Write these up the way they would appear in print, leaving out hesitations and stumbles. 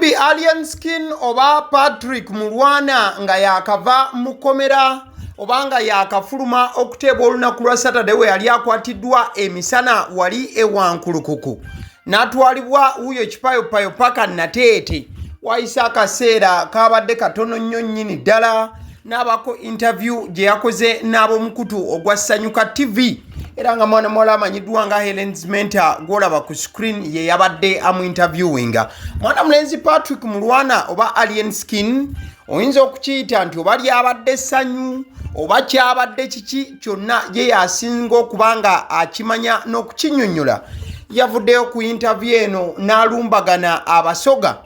Omuyimbi Alien Skin oba Patrick Mulwana nga yakava mu kkomera oba nga yakafuluma okuteebwa olunaku lwa Saturday we yali akwatiddwa emisana wali e Wankulukuku n'atwalibwa wuuyo kipayopayo paka Nateete. Wayise akaseera kaabadde katono nnyo nnyini ddala n'abaako interview gye yakoze n'ab'omukutu ogwa Sanyuka TV, era nga mwana muwala amanyiddwa nga Helen Zmenta gw'olaba ku screen ye yabadde amuinterviewinga. Mwana mulenzi Patrick Mulwana oba Alien Skin, oyinza okukiyita nti oba lyabadde ssanyu oba kyabadde kiki, kyonna ye yasinga okuba nga akimanya n'okukinyonnyola. Yavuddeyo ku interview eno n'alumbagana Abasoga,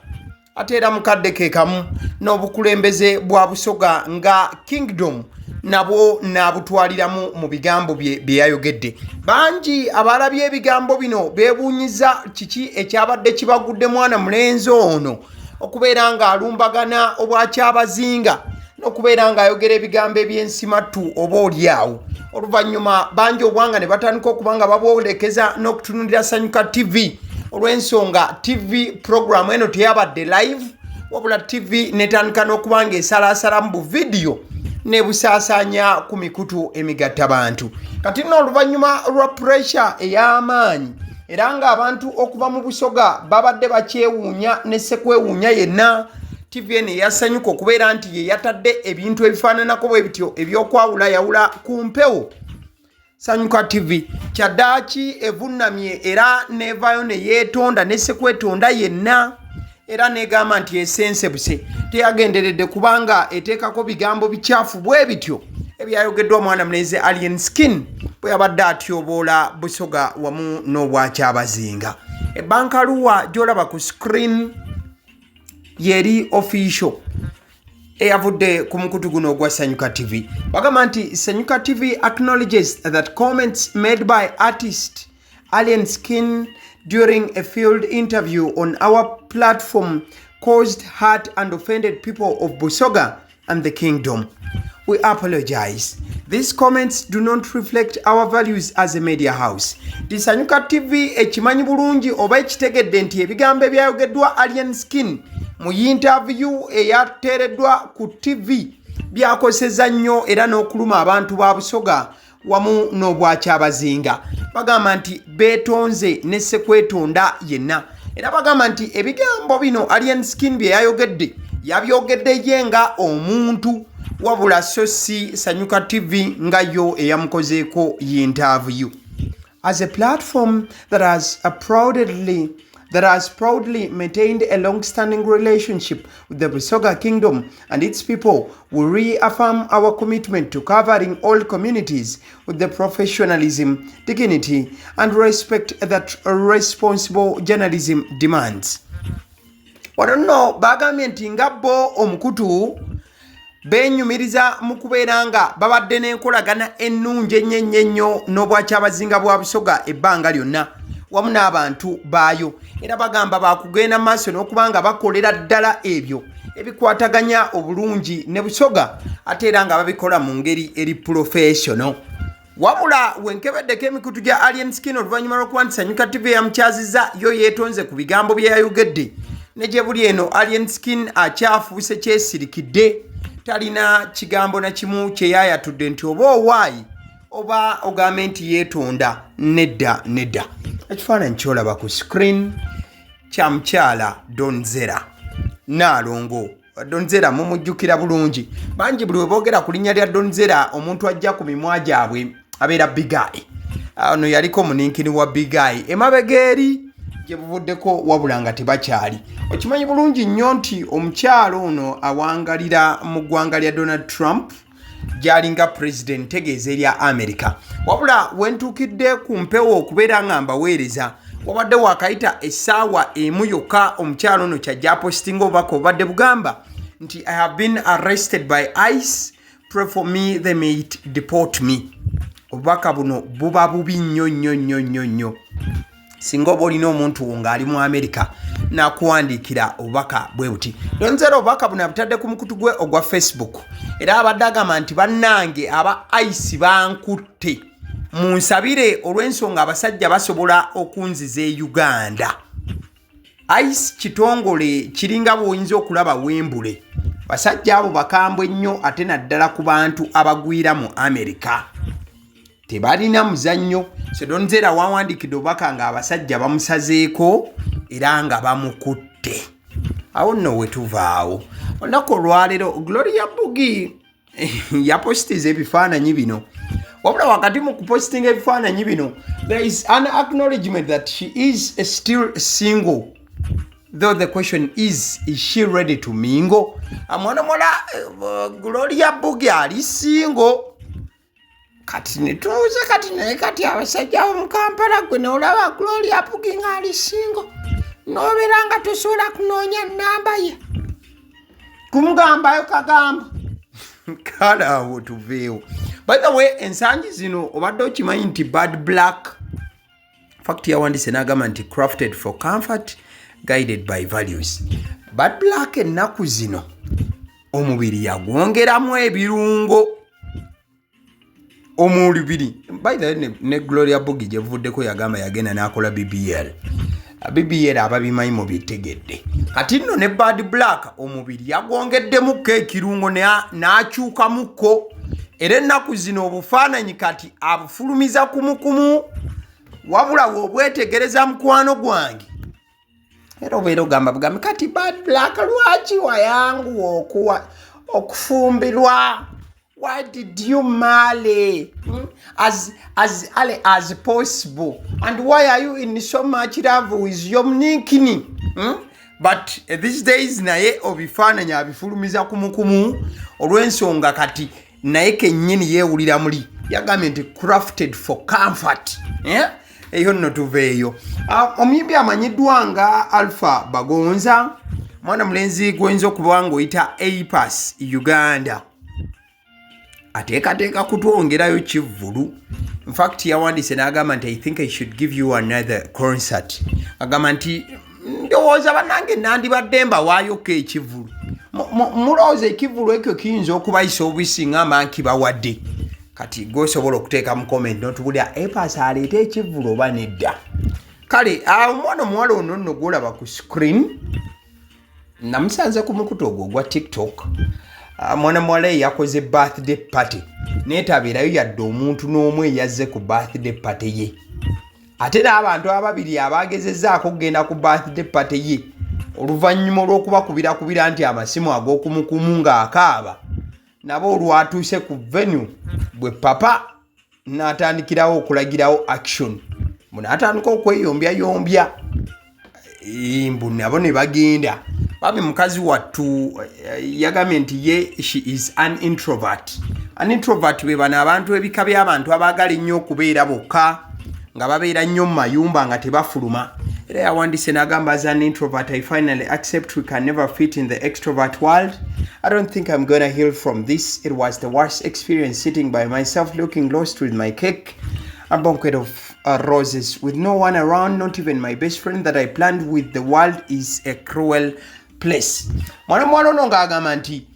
ate era mukadde ke kamu n'obukulembeze bwa Busoga nga Kingdom nabwo n'abutwaliramu mu bigambo bye bye yayogedde. Bangi abalabye ebigambo bino beebuunyiza kiki ekyabadde kibagudde mwana mulenzi ono okubeera ng'alumbagana obwakyabazinga n'okubeera ng'ayogera ebigambo eby'ensimattu oba oli awo. Oluvannyuma bangi obwanga ne batandika okuba nga babwolekeza n'okutunulira Sanyuka TV, olw'ensonga TV program eno teyabadde live, wabula TV netandika n'okuba nga esalaasalamu bu vidiyo nebusaasaanya ku mikutu emigattabantu. Kati nno oluvannyuma lwa pressure ey'amaanyi, era ng'abantu okuva mu Busoga babadde bakyewuunya ne sekwewuunya yenna, TV eno eyasanyuka okubeera nti ye yatadde ebintu ebifaananako bwe bityo ebyokwawulayawula ku mpewo, Sanyuka TV kyaddaaki evunnamye era nevaayo ne yeetonda ne sekwetonda yenna, era negamba nti esensebuse, teyagenderedde kubanga eteekako bigambo bikyafu bwe bityo ebyayogeddwa mwana mulenzi Alien Skin bwe yabadde atyoboola Busoga wamu n'obwakyabazinga. Ebbankaluwa gy'olaba ku screen yeri official eyavudde ku mukutu guno ogwa Sanyuka TV. Bagamba nti Sanyuka TV acknowledges that comments made by artist Alien Skin during a field interview on our platform caused hurt and offended people of Busoga and the kingdom. We apologize. These comments do not reflect our values as a media house. Sanyuka TV ekimanyi bulungi oba ekitegedde nti ebigambo ebyayogeddwa Alien Skin mu interview eyateereddwa ku TV byakoseza nnyo era n'okuluma abantu ba Busoga wamu n'obwakyabazinga. Bagamba nti beetonze ne sekwetonda yenna, era bagamba nti ebigambo bino Alien Skin bye yayogedde, yabyogedde ye nga omuntu, wabula so si Sanyuka TV nga yo eyamukozeeko interview. As a platform that has proudly maintained a long-standing relationship with the Busoga Kingdom and its people, we reaffirm our commitment to covering all communities with the professionalism, dignity, and respect that responsible journalism demands. Wano nno bagambye nti nga bo omukutu beenyumiriza mu kubeera nga babadde n'enkolagana ennungi ennyo ennyo ennyo n'obwakyabazinga bwa Busoga ebbanga lyonna wamu n'abantu baayo, era bagamba bakugenda maaso n'okuba nga bakolera ddala ebyo ebikwataganya obulungi ne Busoga, ate era nga babikola mu ngeri eri professional. Wabula wenkebeddeko emikutu gya Alien Skin oluvannyuma lw'okuba nti Sanyuka TV yamukyazizza, yo yeetonze ku bigambo bye yayogedde, ne gye buli eno Alien Skin akyafuuse kyesirikidde, talina kigambo na kimu kye yayatudde nti oba owaayi oba ogambe nti yeetonda. Nedda, nedda. Ekifaananyi kyolaba ku screen kya mukyala Donzera Naalongo. Donzera mumujjukira bulungi. Bangi buli we boogera ku linnya lya Donzera, omuntu ajja ku mimwa gyabwe abeera Big Eye. Ono yaliko muninkini wa Big Eye emabega eri gye buvuddeko, wabula nga tebakyali. Okimanyi bulungi nnyo nti omukyalo ono awangalira mu ggwanga lya Donald Trump gy'alinga president, tegeeza erya America. Wabula wentuukidde ku mpewo okubeera nga mbaweereza, wabadde wakayita essaawa emu yokka, omukyalo ono kyajja apositinga obubaka obubadde bugamba nti "I have been arrested by ICE. Pray for me, they may deport me." Obubaka buno buba bubi nnyo nnyo nnyo nnyo nnyo singa oba olina omuntu wo ng'ali mu Amerika n'akuwandiikira obubaka bwe buti. Donzera obubaka buno abutadde ku mukutu gwe ogwa Facebook, era abadde agamba nti bannange aba ICE bankutte, munsabire olw'ensonga abasajja basobola okunziza e Uganda. Ice kitongole kiringa bw'oyinza okulaba Wembule. Basajja abo bakambwe nnyo ate naddala ku bantu abagwira mu Amerika. Tebalina muzannyo. Sedonzera wawandiikidde obubaka ng'abasajja bamusazeeko era nga bamukutte. Awo nno we tuvaawo. Olunaku olwaleero Gloria Bugie yapositiza ebifaananyi bino. Wabula wakati mu kupositinga ebifaananyi bino, there is an acknowledgement that she is still single. Though the question is she ready to mingle? Mwana muwala Gloria Bugie ali single. Kati netubuuze kati naye kati abasajja abo mu Kampala gwe n'olaba Gloria Bugie ng'ali single n'obeera nga tosobola kunoonya nnamba ye kumugambayo kagambo kale awo tuveewo. By the way, ensangi zino obadde okimanyi nti Bad Black fact yawandiise n'agamba nti crafted for comfort, guided by values. Bad Black ennaku zino omubiri yagwongeramu ebirungo omubiri. By the way, ne Gloria Bugie gye buvuddeko yagamba yagenda n'akola BBL. BBL ababimanyi mubitegedde. Kati nno ne Bad Black omubiri yagwongeddemukko ekirungo n'akyukamukko, era ennaku zino obufaananyi kati abufulumiza kumukumu. Wabula bw'obwetegereza, mukwano gwange, era obeera ogamba bugambi kati Bad Black lwaki wayanguwa okuwa okufumbirwa? Why did you marry as early as possible, and why are you in so much love with your mninkini? But these days naye obifaananyi abifulumiza kumukumu olw'ensonga kati naye kennyini yeewulira muli yagambye nti crafted for comfort, eh? Eyo nno tuveeyo. Omuyimbi amanyiddwa nga Alpha Bagonza, mwana mulenzi gwoyinza okuba ng'oyita Apass Uganda, ateekateeka kutwongerayo kivvulu. Infact yawandiise n'agamba nti, "I think I should give you another concert." Agamba nti ndowooza bannange nandibadde mbawaayoko ekivvulu. Mulowooza ekivvulu ekyo kiyinza okubayisa obubisi nga mba nkibawadde? Kati gwosobola okuteeka mu comment notubulira, Apass aleete ekivvulu oba nedda? Kale omwana omuwala ono nno gwolaba ku screen namusanze ku mukutu ogwo ogwa TikTok. Mwana muwala eyakoze birthday party neetabeerayo yadde omuntu n'omu eyazze ku birthday party ye, ate n'abantu ababiri abagezezzaako okugenda ku birthday party ye, oluvannyuma olw'okubakubirakubira nti amasimu ag'okumukumu ng'akaaba, nabo olwatuuse ku venue bwe papa n'atandikirawo okulagirawo action, mbu n'atandika okweyombyayomby, mbu nabo ne bagenda. Bambi mukazi wattu, yagambye nti ye she is an introvert. An introvert be bano abantu, ebika by'abantu abaagala ennyo okubeera bokka, nga babeera nnyo mu mayumba nga tebafuluma. Era yawandiise n'agamba, "As an introvert, I finally accept we can never fit in the extrovert world. I don't think I'm gonna heal from this. It was the worst experience, sitting by myself looking lost with my cake, a bouquet of roses, with no one around, not even my best friend that I planned with. The world is a cruel place." Mwana muwala ono ng'agamba nti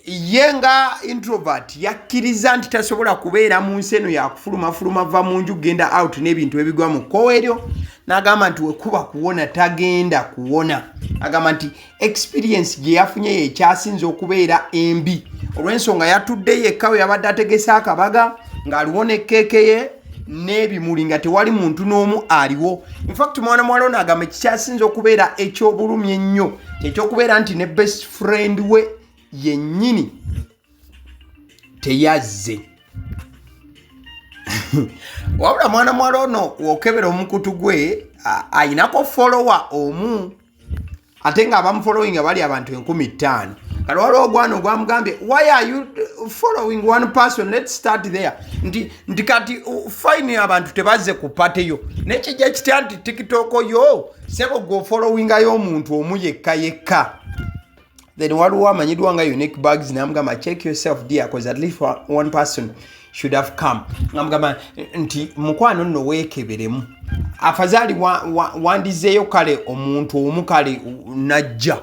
ye nga introvert yakkiriza nti tasobola kubeera mu nsi eno yakufulumafuluma, va mu nju, genda out n'ebintu ebigwa mu kkowa eryo. N'agamba nti wekuba kuwona tagenda kuwona. Agamba nti experience gye yafunye yekyasinza okubeera embi, olw'ensonga yatudde yekka we yabadde ategese akabaga ng'aliwo ne keeke ye n'ebimuli nga tewali muntu n'omu aliwo. Infact mwana muwala ono agamba ekikyasinza okubeera ekyobulumi ennyo kyekyokubeera nti ne best friend we yennyini teyazze. Wabula mwana muwala ono wokebera omukutu gwe, ayinako follower omu, ate nga abamufollowinga bali abantu 5000. Kale waliwo ogwana ogwamugambye, "Why are you following one person? Let's start there." Nti kati fine, abantu tebazze ku party yo, nekijja kitya nti TikTok yo sebo gwe ofollowingayo omuntu omu yekka yekka? Then waliwo amanyiddwa nga Unique Bags namugamba, "Check yourself, dear, cause at least one person should have come." Ngamugamba nti mukwano nno weekeberemu, afazaali wandizeeyo kale omuntu omu kale najja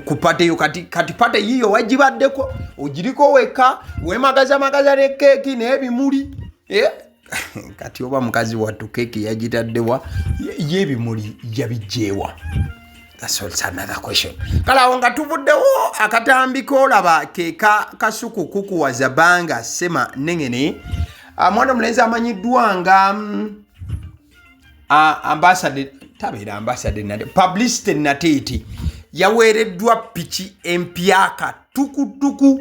ku party yo. Kati party yiyo wagibaddeko ogiriko wekka, wemagazamagaza ne keeki n'ebimuli, eh? Kati oba mukazi wattu keeki yagitaddewa, ye ebimuli yabijjeewa? That's also another question. Kale awo nga tuvuddewo, akatambi koolaba ke ka Kasuku Kukuwaza Banga Sema Nengene. Ah, mwana omulenzi amanyiddwa nga ambassador, tabeera ambassador nate, Publicity Nateete, yaweereddwa piki empyaka tukutuku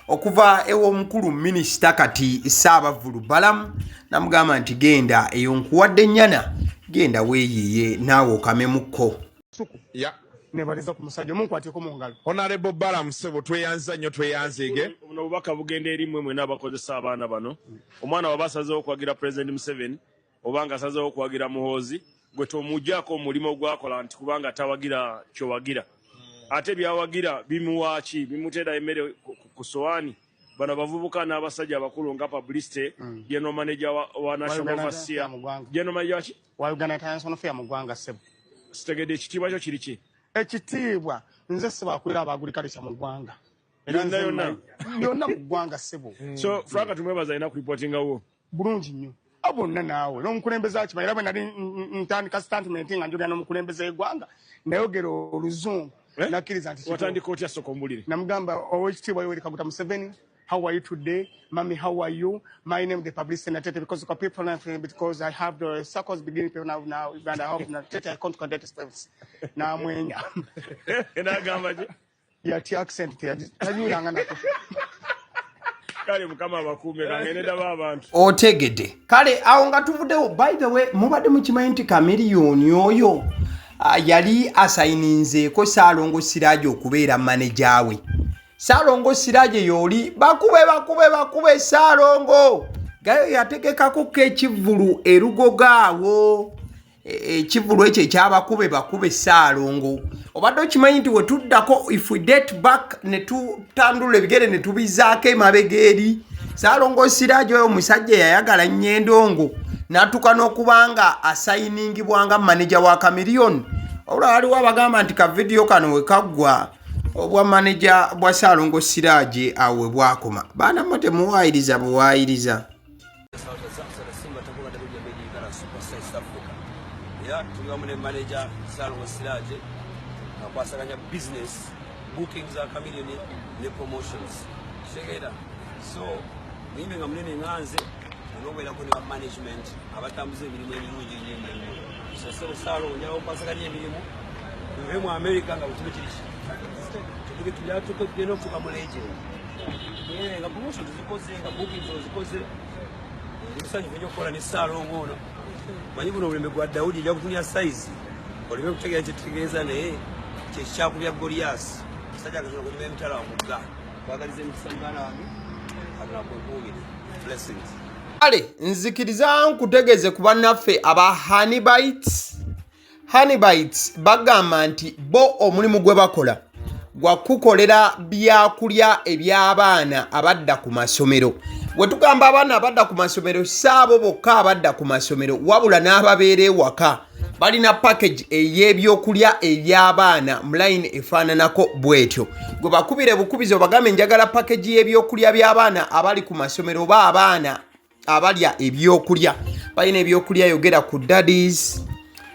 okuva ew'omukulu minisita kati Saabavulu Balamu, namugamba nti genda eyo nkuwadde ennyana, genda weeyiiye naawe okamemukko. Suku. Ya. Nebaliza ku musajja omunkwateko mu ngalo. Honorable Balaam, ssebo, tweyanza nnyo, tweyanzeege. Buno obubaka bugenda eri mmwe mwena abakozesa abaana bano. Omwana waba asazeewo okuwagira President Museveni oba nga asazeewo okuwagira Muhoozi, gwe tomugyako omulimu gwakola nti kubanga tawagira kyowagira. Ate byawagira bimuwaaki? Bimuteera emmere ku sowaani? Bano abavubuka n'abasajja abakulu nga Publicity, general manager wa national Uganda overseer. mu ggwanga. General manager waki? Wa Uganda International Fair mu ggwanga, ssebo. Sitegedde, ekitiibwa kyo kiri ki? Ekitiibwa nze, ssebo, akulira abagriculture mu ggwanga. Era Yonna nze yonna? Yonna mu ggwanga, ssebo. So Frank Tumwebaza alina kureportingawo? Bulungi nnyo, abo bonna naawe n'omukulembeze akimanyi. Era bwe nali ntandika statement nga njogera n'omukulembeze w'eggwanga, nayogera oluzungu. Eh? Nakkiriza nti kituufu. Watandika otya? Soka ombulire. Namugamba, "Owekitiibwa Yoweri Kaguta Museveni, how are you today? Mummy, how are you? My name the Publicity Natete because of people now, because I have the circles beginning people now Uganda. I hope Natete I can't conduct space." Namwenya. Nagamba ki? Yati accent tajuulanga nako. Kale Mukama abakuume, kangende ndaba abantu. Otegedde. Kale awo nga tuvuddewo, by the way, mubadde mukimanyi nti Kamiliyoni oyo yali asayininzeeko Saalongo Siraaji okubeera maneja we? Saalongo Siraaji yooli bakube bakube bakube. Saalongo gayo yategekako ko ekivvulu erugoga awo. Ekivvulu ekyo ekyabakube bakube Saalongo, obadde okimanyi nti wetuddako, if we date back, ne tutandula ebigere ne tubizaako emabega eri, Saalongo Siraaji oyo omusajja yayagala nnyo endongo n'atuuka n'okuba nga asayiningibwa nga maneja wa Kamiliyoni. Wabula waliwo abagamba nti ka vidiyo kano we kaggwa, obwa maneja bwa Saalongo Siraaji awo we bwakoma. Baana mmwe temuwaayiriza buwaayiriza. Simba takuba WMA Superstar East Africa. Era tuli wamu ne manager Salongo Siraje, akwasaganya business booking za Chameleon ne promotions. Kitegeera? So muyimbi nga munene nga nze onoobeerako ne ba management abatambuza emirimu emirungi ennyo ennyo ennyo. So sebo Salongo, njagala okwasaganya emirimu tuve mu America nga buli kimu kiri tutuke tubyatuke tugenda okutuuka mu legend. Yeah, nga promotion tuzikoze, nga bookings ozikoze. Musanyufu nnyo okukola ne Ssaalongo ono. Manyi guno omulembe gwa Dawudi, ojja kutunira sayizi oleme kutegeera kyetutegeeza, naye kyekyakubya Goliyasi, musajja Katonda kunyuma emitala wa mugga. Kwagaliza emikisa, muganda wange, Katonda kwekuumire. Blessings. Kale nzikiriza nkutegeeze ku bannaffe aba Honeybites. Honeybites bagamba nti bo omulimu gwe bakola gwa kukolera byakulya eby'abaana abadda ku masomero. Bwe tugamba abaana abadda ku masomero, si abo bokka abadda ku masomero, wabula n'ababeera ewaka. Balina package ey'ebyokulya eby'abaana mu line efaananako bw'etyo. Gwe bakubire bukubizi obagambe, "Njagala package y'ebyokulya by'abaana abali ku masomero oba abaana abalya ebyokulya." Balina ebyokulya, yogera ku daddies,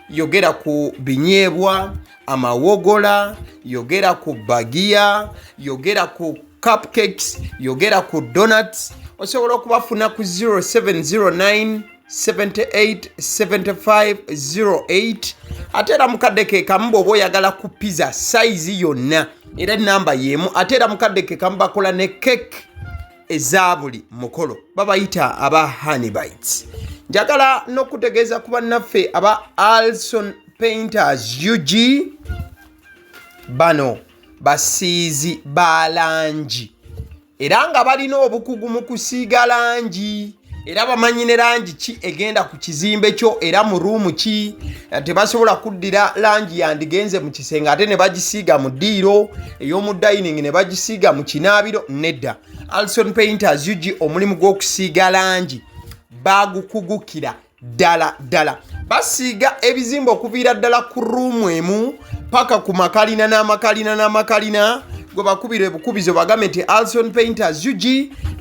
yogera ku binyeebwa, amawogola, yogera ku bagiya, yogera ku cupcakes, yogera ku donuts. Osobola okubafuna ku 0709 78 75 08. Ate era mukadde ke kamu, bw'oba oyagala ku pizza size yonna, era enamba y'emu. Ate era mukadde ke kamu bakola ne cake eza buli mukolo. Babayita aba Honeybites. Njagala n'okutegeeza ku bannaffe aba Alson Painters UG. Bano basiizi ba langi era nga balina obukugu mu kusiiga langi, era bamanyi ne langi ki egenda ku kizimbe kyo era mu ruumu ki. Tebasobola kuddira langi yandigenze mu kisenge ate ne bagisiiga mu ddiiro, ey'omu dining ne bagisiiga mu kinaabiro. Nedda, Alson Painters UG omulimu gw'okusiiga langi bagukugukira ddala ddala. Basiiga ebizimbe okuviira ddala ku ruumu emu paka ku makalina n'amakalina n'amakalina. Gwe bakubira ebukubizo bagambe nti Alson Painters UG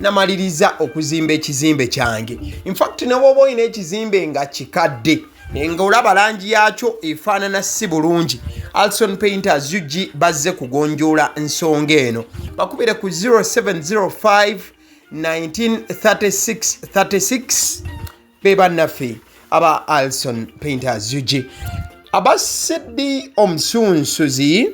namaliriza okuzimba ekizimbe kyange. Infact ne bwoba olina ekizimbe nga kikadde nga olaba langi yakyo efaanana si bulungi, Alson Painters UG bazze kugonjoola nsonga eno. Bakubire ku 0705 1936 36. Be bannaffe aba Alson Painters UG. Abasiddi omusunsuzi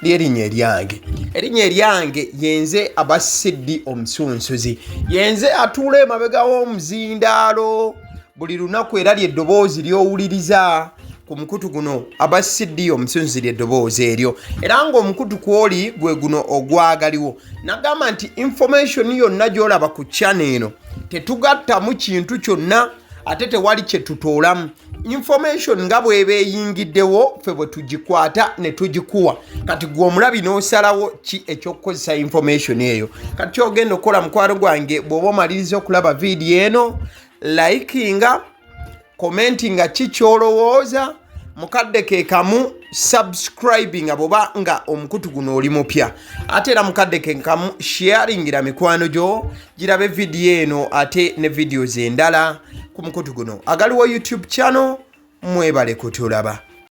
lyerinnya eryange, erinnya eryange yenze Abasiddi omusunsuzi, yenze atuula emabega w'omuzindaalo buli lunaku, era lyeddoboozi ly'owuliriza ku mukutu guno. Abasiddi omusunsuzi lyeddoboozi eryo, era ng'omukutu kwoli gwe guno ogwagaliwo. Nagamba nti information yonna gy'olaba ku channel eno tetugattamu kintu kyonna, ate tewali kye tutoolamu. Information nga bw'eba eyingiddewo, ffe bwe tugikwata ne tugikuwa. Kati gwe omulabi n'osalawo ki ekyokukozesa information eyo. Kati kyogenda okukola, mukwano gwange, bw'oba omaliriza okulaba vidiyo eno, likinga, commentinga ki kyolowooza, mukadde ke kamu subscribinga bwoba nga omukutu guno oli mupya, ate era mukadde ke kamu sharingira mikwano gyo girabe vidiyo eno ate ne videos endala ku mukutu guno agaliwo YouTube channel. Mwebale kutulaba.